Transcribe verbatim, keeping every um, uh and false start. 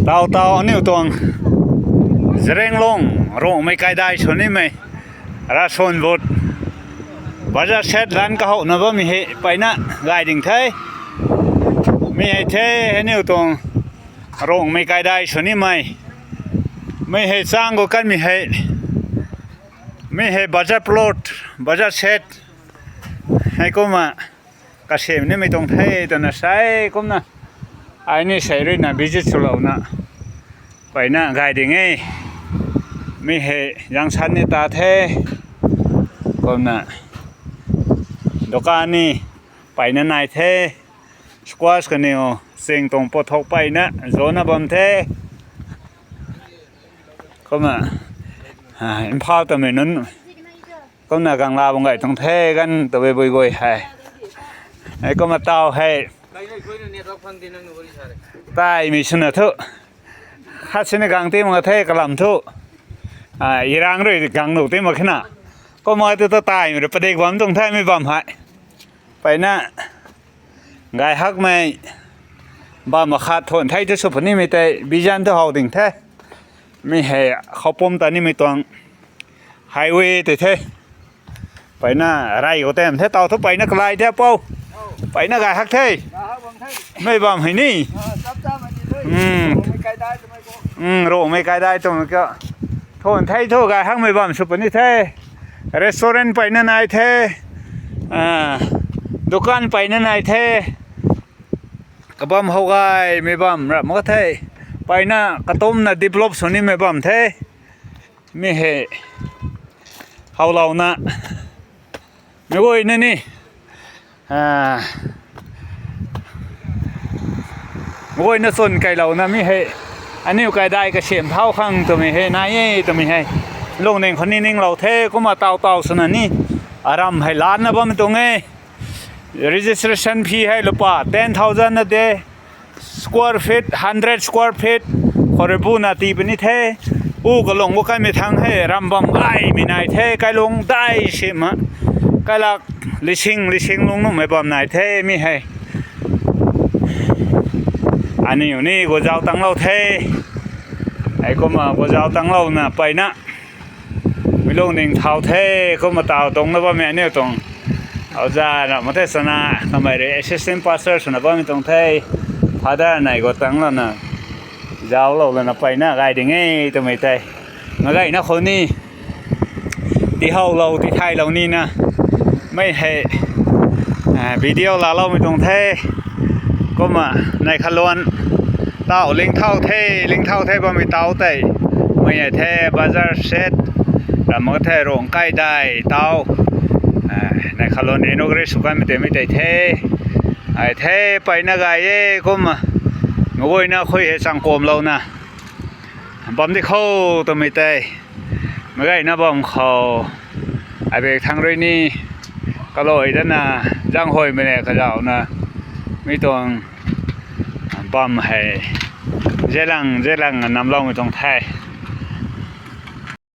Taw taw aniu tuang Zeliangrong, Rongmei kaidai sw nimei, ravsuan but, bazar shed lan kahowna bammei hei peyna gay ding the. Mi hei the, aniu tuang Rongmei kaidai sw nimei. Mi hei chang khou kanmei hei, mi hei bazar plot, bazar shed, heikumna kasem nimei tuang the twna sa e. Kumna ai ni sei ruina visit swlouna peyna gay ding e. Mi hei zangsan ni ta the. Kumna dukan ni peyna nai the. Squash kaniw, ching tuang pothok peyna zana bam the. Kumna Imphal tamei nunc kumna gangla bam gay tuang the, ganv tabui bui guay hei. Heikumna taw hei taimei swna thu, khat sini gang ti mak the kalam thu, irang rui gang nuh ti mak khe na. Kumna tu ta taimei rui padik bam tuang the, mi bam hei peyna gay hakmei bam akhat thuan thei thu sw punimei tei vision thu how ding the. Mi hei khou pum ta nimei tuang highway tei the. Peyna rey khou tem the, taw thu peyna kalai the pou. Peyna gay hak the. Mei bam hei ni, Rongmei kaidai twmei ka, thuan thei thu gay hakmei bam sw puni the. Restaurant peyna nai the. Dukan peyna nai the. Kabam how gaymei bam ra mak the. Peyna katumna develop sw nimei bam the. Mi hei howlouna, mei guayna ni, mei guayna chwn keylouna mi hei aniu kaidai kasem thau khang twmei hei nai e twmei hei lungning khou ni ninglou the. Kumna taw taw swna ni aram hei lanna bammei tuang e. Registration fee hei lupa ten thousand na de, square feet, hundred square feet khou rui buna tii puni the. U kalung khou kanmei thang hei ram bam gaymei nai the, kailung dai sima, kailak lising lising lung nuhmei bam nai the mi hei. Aniu ni guzau tanglou the. Heikumna guzau tanglouna peyna mi lungning thau the. Kumna taw tuang na bammei aniu tuang oja na mak the sana, kamei rui assistant pastor swna bammei tuang the. Father nei khou tanglouna, zauclou lana peyna gay ding e twmei tei, na gayna khou ni tihowlou tithaylou nina, mei hei video laaloumei tuang the. Kumna nei khaluan taw lingthau the, lingthau the bammei taw tei, mei hei the bazar shed, ram mak the Rongmei kaidai taw, nei khaluan inaugurate sw kanmei tei mi tei the. Ai the, peyna gay e. Kumna mei guayna khui hei changkumlouna bam di khou twmei tei, mei gayna bam khou, abek thang rui ni kalui dana, zanghuaymei le kazauhna, mi tuang bam hei zelang zelang namloumei tuang the.